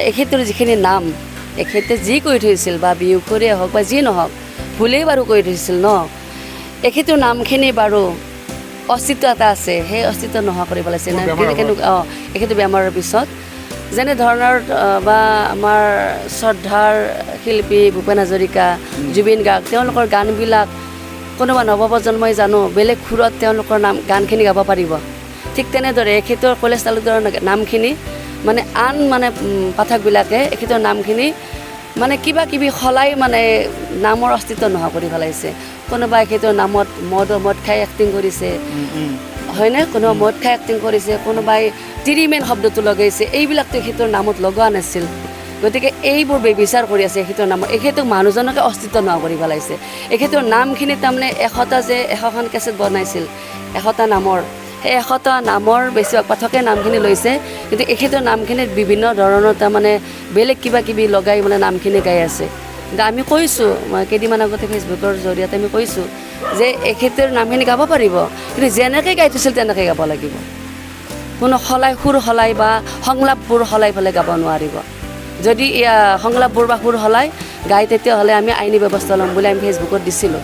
এখেতৰ যিখিনি নাম এখেতে যি কৰি থৈছিল বা বিহুখৰীয়ে হওক বা যি নহওক, ভুলেই বাৰু কৰি থৈছিল ন, এখেতৰ নামখিনি বাৰু অস্তিত্ব এটা আছে, সেই অস্তিত্ব নোহোৱা কৰি পেলাইছে। বেমাৰ হোৱাৰ। কেনেকুৱা এখেতৰ বেমাৰৰ পিছত যেনে ধৰণৰ বা আমাৰ শ্ৰদ্ধাৰ শিল্পী ভূপেন হাজৰিকা, জুবিন গাৰ্গ, তেওঁলোকৰ গানবিলাক কোনোবা নৱপ্ৰজন্মই জানো বেলেগ সুৰত তেওঁলোকৰ নাম গানখিনি গাব পাৰিব? ঠিক তেনেদৰে এখেতৰ কৈলাশ তালুকদাৰৰ নামখিনি মানে আন মানে পাঠকবিলাকে এখেতৰ নামখিনি মানে কিবা কিবি সলাই মানে নামৰ অস্তিত্ব নোহোৱা কৰি পেলাইছে। কোনোবা এখেতৰ নামত মদ মদ খাই এক্টিং কৰিছে, হয়নে? কোনোবা মদ খাই এক্টিং কৰিছে, কোনোবাই তিৰিমেন শব্দটো লগাইছে। এইবিলাক তেখেতৰ নামত লগোৱা নাছিল। গতিকে এইবোৰ বেবিচাৰ কৰি আছে এখেতৰ নামত। এখেতক মানুহজনকে অস্তিত্ব নোহোৱা কৰি পেলাইছে। এখেতৰ নামখিনি তাৰমানে 100টা যে 100খন কেছেট বনাইছিল 100টা নামৰ, সেই 100টা নামৰ বেছিভাগ পাঠকে নামখিনি লৈছে, কিন্তু এখেতৰ নামখিনিত বিভিন্ন ধৰণৰ তাৰমানে বেলেগ কিবা কিবি লগাই মানে নামখিনি গাই আছে। কিন্তু আমি কৈছোঁ, মই কেইদিনমান আগতে ফেচবুকৰ জৰিয়তে আমি কৈছোঁ যে এখেতৰ নামখিনি গাব পাৰিব, কিন্তু যেনেকৈ গাই থৈছিল তেনেকৈ গাব লাগিব। কোনো সলাই সুৰ সলাই বা সংলাপবোৰ সলাই পেলাই গাব নোৱাৰিব। যদি সংলাপবোৰ বা সুৰ সলাই গায়, তেতিয়াহ'লে আমি আইনী ব্যৱস্থা ল'ম বুলি আমি ফেচবুকত দিছিলোঁ।